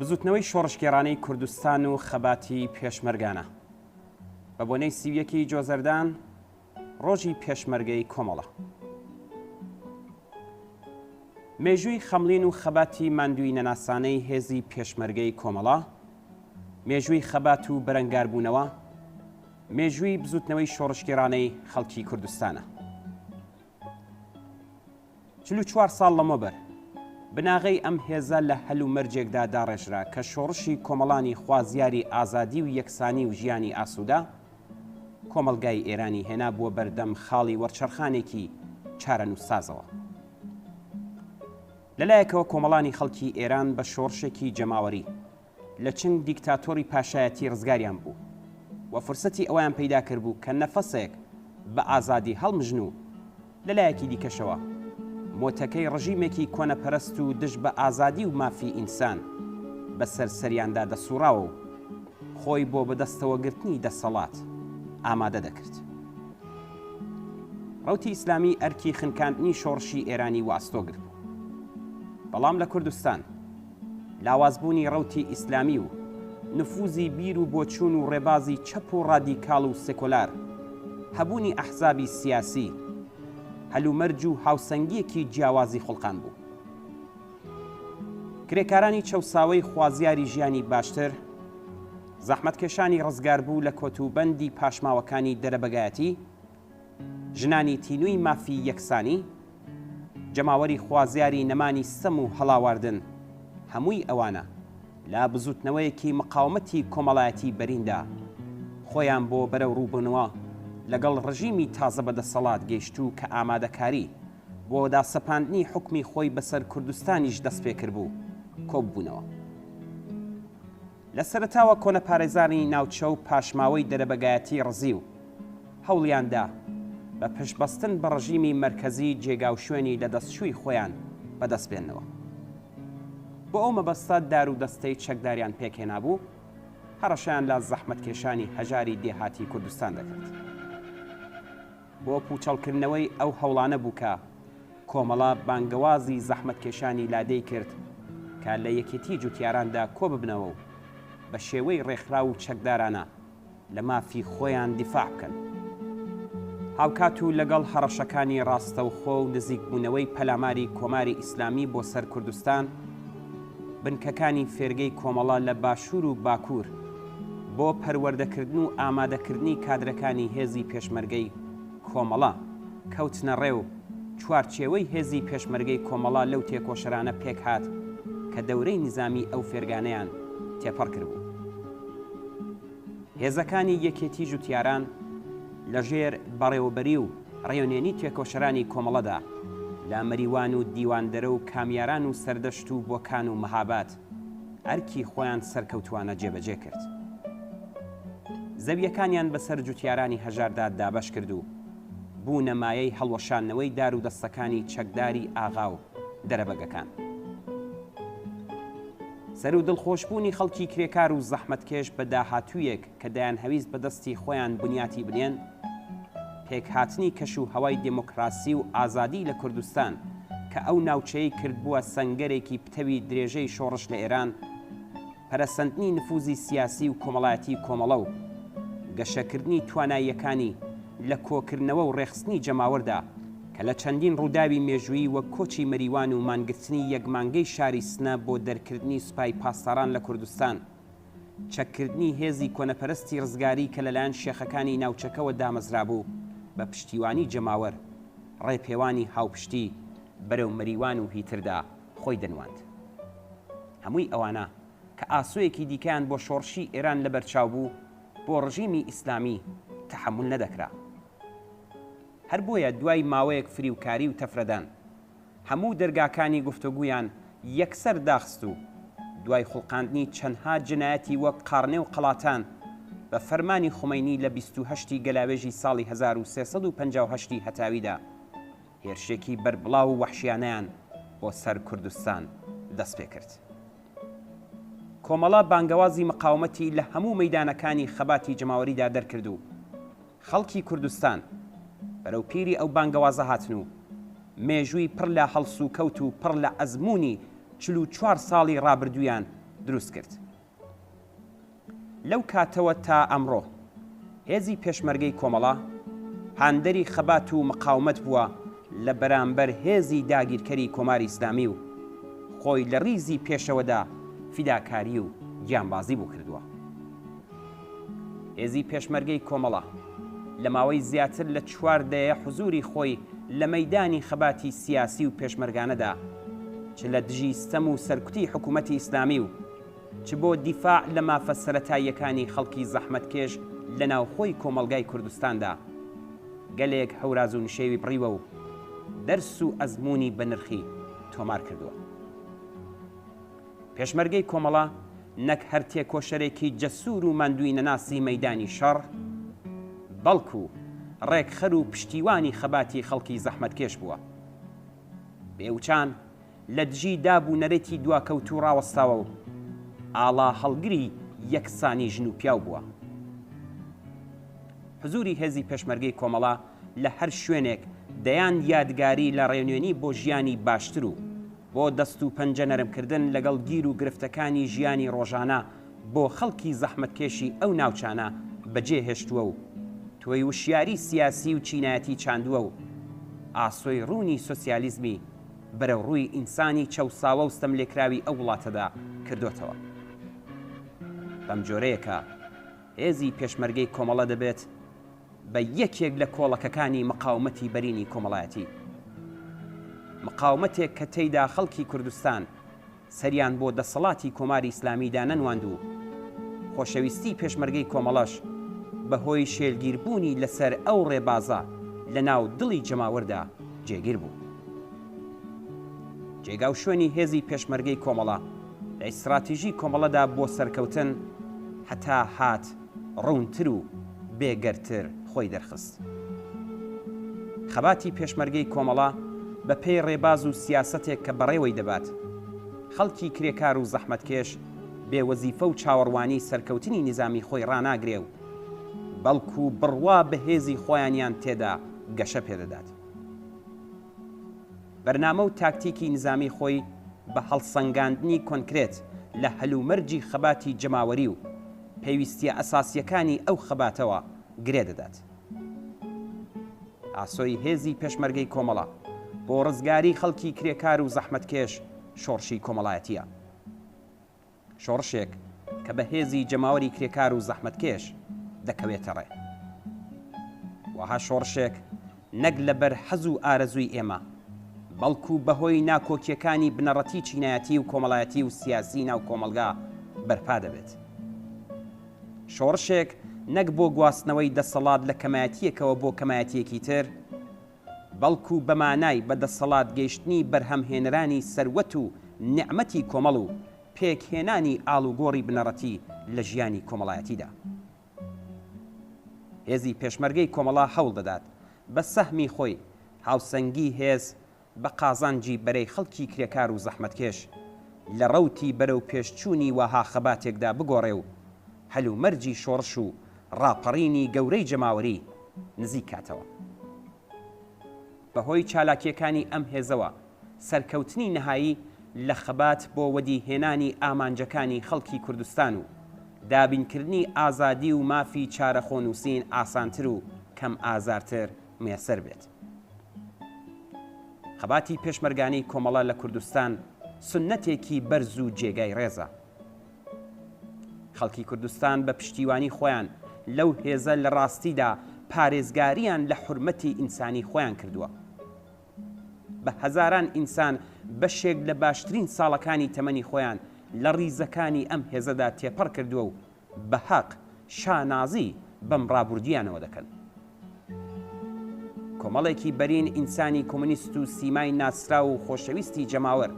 بزوتنەوەی شۆڕشگێڕانەی کوردستان و خەباتی پێشمەرگانە بە بۆنەی 31 ی جۆزەردان ڕۆژی پێشمەرگەی کۆمەڵە. مێژووی خەمڵین و خەباتی ماندووی نەناسانەی هێزی پێشمەرگەی کۆمەڵە، مێژووی خەبات و بەرەنگاربوونەوە، مێژووی بزوتنەوەی شۆڕشگێڕانەی خەڵکی کوردستانە. 44 ساڵ لەمەوبەر بناغەی ئەم هێزە لە هەلومەرجێکدا داڕێژرا کە شۆڕشی کۆمەڵانی خوازیاری ئازادی و یەکسانی و ژیانی ئاسوودە، کۆمەڵگای ئێرانی هێنابووە بەردەم خاڵی وەرچەرخانێکی چارەنووسسازەوە. لەلایەکەوە کۆمەڵانی خەڵکی ئێران بە شۆڕشێکی جەماوەری لە چنگ دیکتاتۆری پاشایەتی ڕزگاریان بوو و فرسەتی ئەوەیان پەیدا کردبوو کە نەفەسێک بە ئازادی هەڵمژن و لە لایەکی دیکەشەوە مۆتەکەی ڕژیمێکی کۆنەپەرەست و دژ بە ئازادی و مافی ئینسان بەسەر سەریاندا دەسوڕاوە و خۆی بۆ بەدەستەوەگرتنی دەسەڵات ئامادە دەکرد. ڕەوتی ئیسلامی ئەرکی خنکاندنی شۆڕشی ئێرانی وەئەستۆ گرتبوو. بەڵام لە کوردستان لاوازبوونی ڕەوتی ئیسلامی و نفوزی بیر و بۆچوون و ڕێبازی چەپ و ڕادیکاڵ و سێکۆلار، هەبوونی ئەحزابی سیاسی، هەلومەرج و هاوسەنگییەکی جیاوازی خوڵقاندبوو. کرێکارانی چەوساوەی خوازیاری ژیانی باشتر، زەحمەتکێشانی ڕزگاربوو لە کۆتوبەندی پاشماوەکانی دەرەبەگایەتی، ژنانی تینووی مافی یەکسانی، جەماوەری خوازیاری نەمانی ستەم و هەڵاواردن، هەمووی ئەوانە لە بزووتنەوەیەکی مقاومەتی کۆمەڵایەتی بەریندا خۆیان بۆ بەرەوڕووبوونەوە لەگەڵ ڕژیمی تازە بەدەسەڵات گەیشتوو کە ئامادەکاری بۆ داسەپاندنی حوکمی خۆی بەسەر کوردستانیش دەستپێکردبوو، کۆببوونەوە. لە سەرەتاوە کۆنەپارێزانی ناوچە و پاشماوەی دەرەبەگایەتی ڕزیو هەوڵیان دا بە پشتبەستن بە ڕژیمی مەرکەزی جێگاوشوێنی لەدەستچووی خۆیان بەدەست بێننەوە. بۆ ئەو مەبەستە دار و دەستەی چەکداریان پێکهێنابوو، هەڕەشەیان لە زەحمەتکێشانی هەژاری دێهاتی کوردستان دەکرد. بۆ پووچەڵکردنەوەی ئەو هەوڵانە بوو کە کۆمەڵە بانگەوازی زەحمەتکێشانی لادێی کرد کە لە یەکێتی جوتیاراندا کۆببنەوە و بە شێوەی ڕێکخراو و چەکدارانە لە مافی خۆیان دیفاع بکەن. هاوکات و لەگەڵ هەڕەشەکانی ڕاستەوخۆ و نزیکبوونەوەی پەلاماری کۆماری ئیسلامی بۆ سەر کوردستان، بنکەکانی فێرگەی کۆمەڵە لە باشوور و باکوور بۆ پەروەردەکردن و ئامادەکردنی کادرەکانی هێزی پێشمەرگەی کۆمەڵە کەوتنە ڕێ و چوارچێوەی هێزی پێشمەرگەی کۆمەڵە لەو تێکۆشەرانە پێکهات کە دەورەی نیزامی ئەو فێرگانەیان تێپەڕ کربوو. هێزەکانی یەکێتی جوتیاران لە ژێر بەڕێوەبەری و ڕێونێنی تێکۆشەرانی کۆمەڵەدا لە مەریوان و دیواندەرە و کامیاران و سەردەشت و بۆکان و مەهاباد ئەرکی خۆیان سەرکەوتووانە جێبەجێ کرد. زەوییەکانیان بەسەر جوتیارانی هەژاردا دابەش کرد و بوونە مایەی هەڵوەشاندنەوەی دارودەستەکانی چەکداری ئاغا و دەرەبەگەکان. سەروو دڵخۆشبوونی خەڵکی کرێکار و زەحمەتکێش بە داهاتوویەک کە دەیانهەویست بە دەستی خۆیان بنیاتی بنێن، پێکهاتنی کەش و هەوای دێمۆکراسی و ئازادی لە کوردستان کە ئەو ناوچەیەی کردبووە سەنگەرێکی پتەوی درێژەی شۆڕش لە ئێران، پەرەسەندنی نفوزی سیاسی و کۆمەڵایەتی کۆمەڵە و گەشەکردنی تواناییەکانی لە کۆکردنەوە و ڕێکخستنی جەماوەردا کە لە چەندین ڕووداوی مێژوویی وەک کۆچی مەریوان و مانگرتنی یەک مانگەی شاری سنە بۆ دەرکردنی سوپای پاسداران لە کوردستان، چەککردنی هێزی کۆنەپەرستی ڕزگاری کە لەلایەن شێخەکانی ناوچەکەوە دامەزرابوو بە پشتیوانی جەماوەر، ڕێپێوانی هاوپشتی بەرەو مەریوان و هیتردا خۆی دەنواند. هەمووی ئەوانە کە ئاسۆیەکی دیکەیان بۆ شۆڕشی ئێران لەبەرچاو بوو، بۆ ڕژیمی ئیسلامی تەحەمول نەدەکرا. هەر بۆیە دوای ماوەیەک فریوکاری و تەفرەدان، هەموو دەرگاکانی گفتوگویان یەکسەر داخست و دوای خوڵقاندنی چەندها جنایەتی وەک قاڕنێ و قەڵاتان بە فەرمانی خومەینی لە 28 ی گەلاوێژی ساڵی 1358 ی هەتاویدا هێرشێکی بەربڵاو و وەحشیانەیان بۆ سەر کوردستان دەستپێکرد. کۆمەڵە بانگەوازی مقاومەتی لە هەموو مەیدانەکانی خەباتی جەماوەریدا دەرکرد و خەڵکی کوردستان بەرەو پیری ئەو بانگەوازە هاتن و مێژووی پڕ لە هەڵسوکەوت و پڕ لە ئەزموونی 44 ساڵی ڕابردوویان دروست کرد. لەو کاتەوە تا ئەمڕۆ هێزی پێشمەرگەی کۆمەڵە هاندەری خەبات و مقاومەت بووە لە بەرامبەر هێزی داگیرکەری کۆماری ئیسلامی و خۆی لە ڕیزی پێشەوەدا فیداکاری و گیانبازی بۆ کردووە. هێزی پێشمەرگەی کۆمەڵە لە ماوەی زیاتر لە چوار دەیە حزووری خۆی لە مەیدانی خەباتی سیاسی و پێشمەرگانەدا چ لە دژی ستەم و سەرکوتی حکوومەتی ئیسلامی و چ بۆ دیفاع لە مافە سەرەتاییەکانی خەڵکی زەحمەتکێش لە ناوخۆی کۆمەڵگای کوردستاندا گەلێک هەوراز و نشێوی بڕیوە و دەرس و ئەزموونی بەنرخی تۆمار کردووە. پێشمەرگەی کۆمەڵە نەک هەر تێکۆشەرێکی جەسوور و ماندوویینەناسی مەیدانی شەڕ، بەڵکو ڕێکخەر و پشتیوانی خەباتی خەڵکی زەحمەتکێش بووە. بێوچان لە دژی داب و نەرێتی دواکەوتوو ڕاوەستاوە و ئاڵا هەڵگری یەکسانی ژن و پیاو بووە. حزووری هێزی پێشمەرگەی کۆمەڵە لە هەر شوێنێک دەیان یادگاری لە ڕێنوێنی بۆ ژیانی باشتر و بۆ دەست و پەنجە نەرمکردن لەگەڵ گیر و گرفتەکانی ژیانی ڕۆژانە بۆ خەڵکی زەحمەتکێشی ئەو ناوچانە بەجێ هێشتووە و تۆی وشیاری سیاسی و چینایەتی چاندووە و ئاسۆی ڕوونی سۆسیالیزمی بەرەو ڕووی ئینسانی چەوساوە و ستەملێکراوی ئەو وڵاتەدا کردۆتەوە. بەم جۆرەیە کە هێزی پێشمەرگەی کۆمەڵە دەبێت بە یەکێک لە کۆڵەکەکانی مقاومەتی بەرینی کۆمەڵایەتی. مقاومەتێک کە تێیدا خەڵکی کوردستان سەریان بۆ دەسەڵاتی کۆماری ئیسلامی دانەنواند و خۆشەویستی پێشمەرگەی کۆمەڵەش بە هۆی شێلگیربوونی لەسەر ئەو ڕێبازە لە ناو دڵی جەماوەردا جێگیر بوو. جێگا و شوێنی هێزی پێشمەرگەی کۆمەڵە لە ئیستراتیژی کۆمەڵەدا بۆ سەرکەوتن هەتا هات ڕوونتر و بێگەردتر خۆی دەرخست. خەباتی پێشمەرگەی کۆمەڵە بە پێی ڕێباز و سیاسەتێک کە بەڕێوەی دەبات، خەڵکی کرێکار و زەحمەتکێش بێ وەزیفە و چاوەڕوانی سەرکەوتنی نیزامی خۆی ڕاناگرێ و بەڵکوو بڕوا بە هێزی خۆیانیان تێدا گەشە پێدەدات. بەرنامە و تاکتیکی نیزامی خۆی بە هەڵسەنگاندنی کۆنکرێت لە هەلومەرجی خەباتی جەماوەری و پێویستییە ئەساسییەکانی ئەو خەباتەوە گرێ دەدات. ئاسۆی هێزی پێشمەرگەی کۆمەڵە بۆ ڕزگاری خەڵکی کرێکار و زەحمەتکێش شۆڕشی کۆمەڵایەتییە. شۆڕشێک کە بە هێزی جەماوەری کرێکار و زەحمەتکێش دەکەوێتە ڕێ. وەها شۆڕشێک نەک لەبەر حەز و ئارەزووی ئێمە، بەڵکو بەهۆی ناکۆکییەکانی بنەڕەتی چینایەتی و کۆمەڵایەتی و سیاسی ناو کۆمەڵگا بەرپا دەبێت. شۆڕشێک نەک بۆ گواستنەوەی دەسەڵات لە کەمایەتییەکەوە بۆ کەمایەتییەکی تر، بەڵکو بە مانای بە دەسەڵات گەیشتنی بەرهەمهێنەرانی سەروەت و نیعمەتی کۆمەڵ و پێکهێنانی ئاڵوگۆڕی بنەڕەتی لە ژیانی کۆمەڵایەتیدا. هێزی پێشمەرگەی کۆمەڵە هەوڵ دەدات بە سەهمی خۆی هاوسەنگی هێز بە قازانجی بەرەی خەڵکی کرێکار و زەحمەتکێش لە ڕەوتی بەرەو پێشچوونی وەها خەباتێکدا بگۆڕێ و هەلومەرجی شۆڕش و ڕاپەڕینی گەورەی جەماوەری نزیک کاتەوە. بە هۆی چالاکییەکانی ئەم هێزەوە سەرکەوتنی نەهایی لە خەبات بۆ وەدی هێنانی ئامانجەکانی خەڵکی کوردستان و دابینکردنی ئازادی و مافی چارەخۆنووسین ئاسانتر و کەم ئازارتر میسەر بێت. خەباتی پێشمەرگانەی کۆمەڵە لە کوردستان سوننەتێکی بەرز و جێگای ڕێزە. خەڵکی کوردستان بە پشتیوانی خۆیان لەو هێزە لە ڕاستیدا پارێزگاریان لە حورمەتی ئینسانی خۆیان کردووە. بە هەزاران ئینسان بەشێک لە باشترین ساڵەکانی تەمەنی خۆیان لە ڕیزەکانی ئەم هێزەدا تێپەڕ کردووە و بە هەق شانازی بەم ڕابوردیانەوە دەکەن. کۆمەڵێکی بەرین ئینسانی کۆمۆنیست و سیمای ناسراو و خۆشەویستی جەماوەر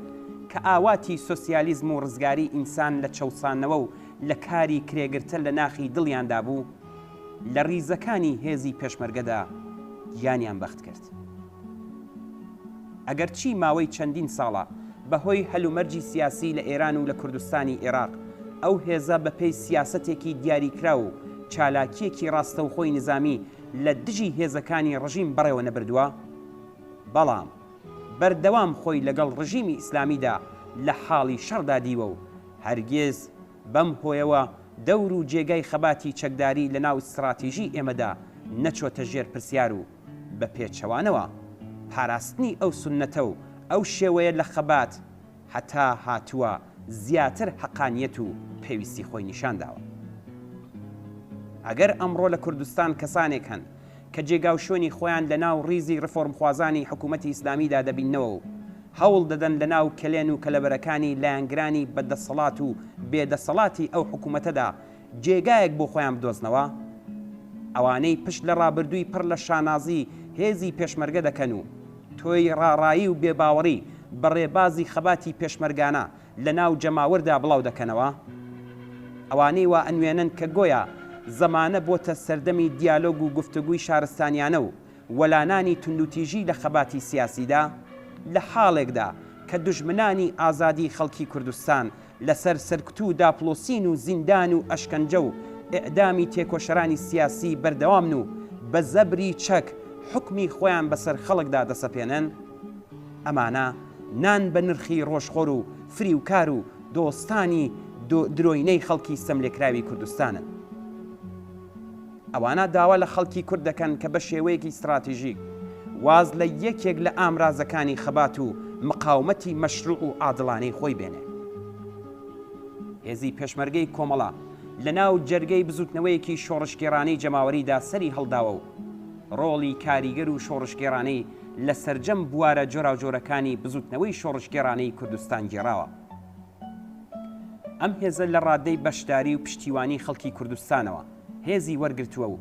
کە ئاواتی سۆسیالیزم و ڕزگاری ئینسان لە چەوسانەوە و لە کاری کرێگرتە لە ناخی دڵیاندا بوو، لە ڕیزەکانی هێزی پێشمەرگەدا گیانیان بەخت کرد. ئەگەرچی ماوەی چەندین ساڵە بە هۆی هەلومەرجی سیاسی لە ئێران و لە کوردستانی ئێراق ئەو هێزە بە پێی سیاسەتێکی دیاریکراو و چالاکییەکی ڕاستەوخۆی نیزامی لە دژی هێزەکانی ڕژیم بەڕێوە نەبردووە، بەڵام بەردەوام خۆی لەگەڵ ڕژیمی ئیسلامیدا لە حاڵی شەڕدا دیوە و. هەرگیز بەم هۆیەوە دەور و جێگای خەباتی چەکداری لە ناو ستڕاتیژی ئێمەدا نەچۆتە ژێر پرسیار و بە پێچەوانەوە پاراستنی ئەو سوننەتە و ئەو شێوەیە لە خەبات هەتا هاتووە زیاتر حەقانیەت و پێویستی خۆی نیشان داوە. ئەگەر ئەمڕۆ لە کوردستان کەسانێک هەن کە جێگاوشوێنی خۆیان لە ناو ڕیزی ڕفۆرمخوازانی حکوومەتی ئیسلامیدا دەبیننەوە و هەوڵ دەدەن لە ناو کەلێن و کەلەبەرەکانی لایەنگرانی بە دەسەڵات و بێ دەسەڵاتی ئەو حکوومەتەدا جێگایەک بۆ خۆیان بدۆزنەوە، ئەوانەی پشت لە ڕابردووی پڕ لە شانازی هێزی پێشمەرگە دەکەن و تۆی ڕاڕایی و بێباوەڕی بە ڕێبازی خەباتی پێشمەرگانە لە ناو جەماوەردا بڵاو دەکەنەوە، ئەوانەی وا ئەنوێنن کە گۆیا زەمانە بۆتە سەردەمی دیالۆگ و گفتوگوی شارستانیانە و وەلانانی توندوتیژی لە خەباتی سیاسیدا، لە حاڵێکدا کە دوژمنانی ئازادیی خەڵکی کوردستان لەسەر سەرکوت و داپڵۆسین و زیندان و ئەشکەنجە و ئێعدامی تێکۆشەرانی سیاسی بەردەوامن و بە زەبری چەک حوکمی خۆیان بەسەر خەڵکدا دەسەپێنن، ئەمانە نان بە نرخی ڕۆژخۆر و فریوکار و دۆستانی درۆینەی خەڵکی ستەملێکراوی کوردستانن. ئەوانە داوا لە خەڵکی کورد دەکەن کە بە شێوەیەکی ستراتیژیک واز لە یەکێک لە ئامرازەکانی خەبات و مقاومەتی مەشروع و عادڵانەی خۆی بێنێ. هێزی پێشمەرگەی کۆمەڵە لە ناو جەرگەی بزوتنەوەیەکی شۆڕشگێڕانەی جەماوەریدا سەری هەڵداوە و ڕۆڵی کاریگەر و شۆڕشگێڕانەی لە سەرجەم بوارە جۆراوجۆرەکانی بزوتنەوەی شۆڕشگێڕانەی کوردستان گێڕاوە. ئەم هێزە لە ڕادەی بەشداری و پشتیوانی خەڵکی کوردستانەوە هێزی وەرگرتووە و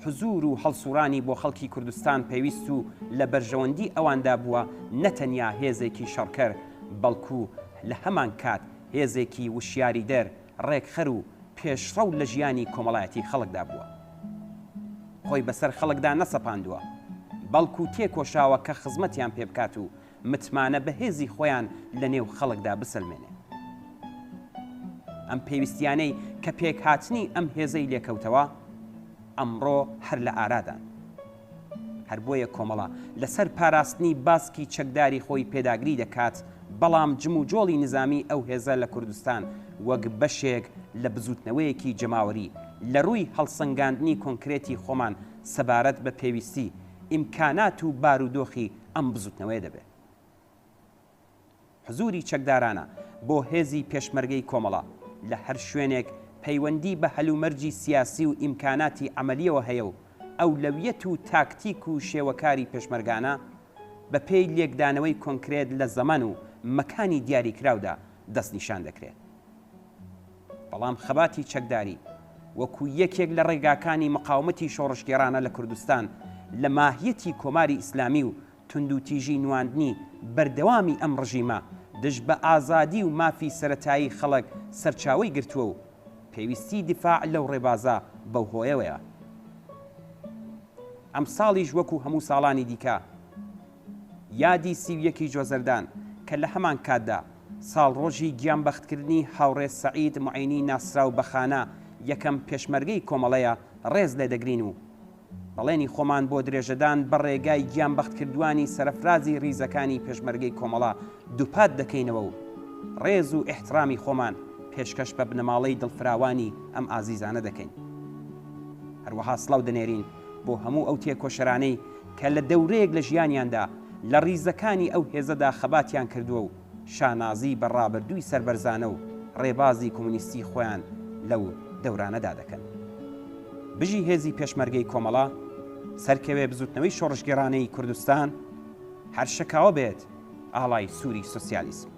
حزوور و هەڵسووڕانی بۆ خەڵکی کوردستان پێویست و لە بەرژەوەندی ئەواندا بووە نەتەنیا هێزێکی شەڕکەر بەڵکوو لە هەمانکات هێزێکی وشیاریدەر، ڕێکخەر و پێشڕەو لە ژیانی کۆمەڵایەتی خەڵکدا بووە. خۆی بەسەر خەڵکدا نەسەپاندووە، بەڵکوو تێکۆشاوە کە خزمەتیان پێ بکات و متمانە بە هێزی خۆیان لە نێو خەڵکدا بسەلمێنێ. ئەم پێویستیانەی کە پێکهاتنی ئەم هێزەی لێکەوتەوە، ئەمڕۆ هەر لە ئارادان. هەر بۆیە کۆمەڵە لەسەر پاراستنی باسکی چەکداری خۆی پێداگری دەکات، بەڵام جموجۆڵی نیزامی ئەو هێزە لە کوردستان وەک بەشێک لە بزووتنەوەیەکی جەماوەری لە رووی هەڵسەنگاندنی کۆنکرێتی خۆمان سەبارەت بە پێویستی، ئیمکانات و بارودۆخی ئەم بزوتنەوەیە دەبێ. حزوری چەکدارانە بۆ هێزی پێشمەرگەی کۆمەڵە لە هەر شوێنێک پەیوەندی بە هەلومەرجی سیاسی و ئیمکاناتی عەمەلیەوە هەیە و ئەولەویەت و تاکتیک و شێوەکاری پێشمەرگانە بە پێی لێکدانەوەی کۆنکرێت لە زەمەن و مەکانی دیاریکراودا دەستنیشان دەکرێ. بەڵام خەباتی چەکداری وەکوو یەکێک لە ڕێگاکانی مقاومەتی شۆڕشگێڕانە لە کوردستان لە ماهیەتی کۆماری ئیسلامی و توندوتیژی نواندنی بەردەوامی ئەم ڕژیمە دژ بە ئازادی و مافی سەرەتایی خەڵک سەرچاوەی گرتووە و پێویستی دیفاع لەو ڕێبازە بەو هۆیەوەیە. ئەمساڵیش وەکوو هەموو ساڵانی دیکە، یادی 31 ی جۆزەردان کە لە هەمان کاتدا ساڵڕۆژی گیانبەختکردنی هاوڕێ سەعید موعینی ناسراو بە خانە یەکەم پێشمەرگەی کۆمەڵەیە ڕێز لێدەگرین و بەڵێنی خۆمان بۆ درێژەدان بە ڕێگای گیانبەختکردوانی سەرەفرازی ڕیزەکانی پێشمەرگەی کۆمەڵە دووپات دەکەینەوە و ڕێز و ئیحتڕامی خۆمان پێشکەش بە بنەماڵەی دڵفراوانی ئەم ئازیزانە دەکەین. هەروەها سڵاو دەنێرین بۆ هەموو ئەو تێکۆشەرانەی کە لە دەورەیەک لە ژیانیاندا لە ڕیزەکانی ئەو هێزەدا خەباتیان کردووە و شانازی بە ڕابردووی سەربەرزانە و ڕێبازی کۆمۆنیستی خۆیان لەو دەورانەدا دەکەن. بژی هێزی پێشمەرگەی کۆمەڵە، سەرکەوێ بزووتنەوەی شۆڕشگێڕانەی کوردستان، هەر شەکاوە بێت ئاڵای سووری سۆسیالیسم.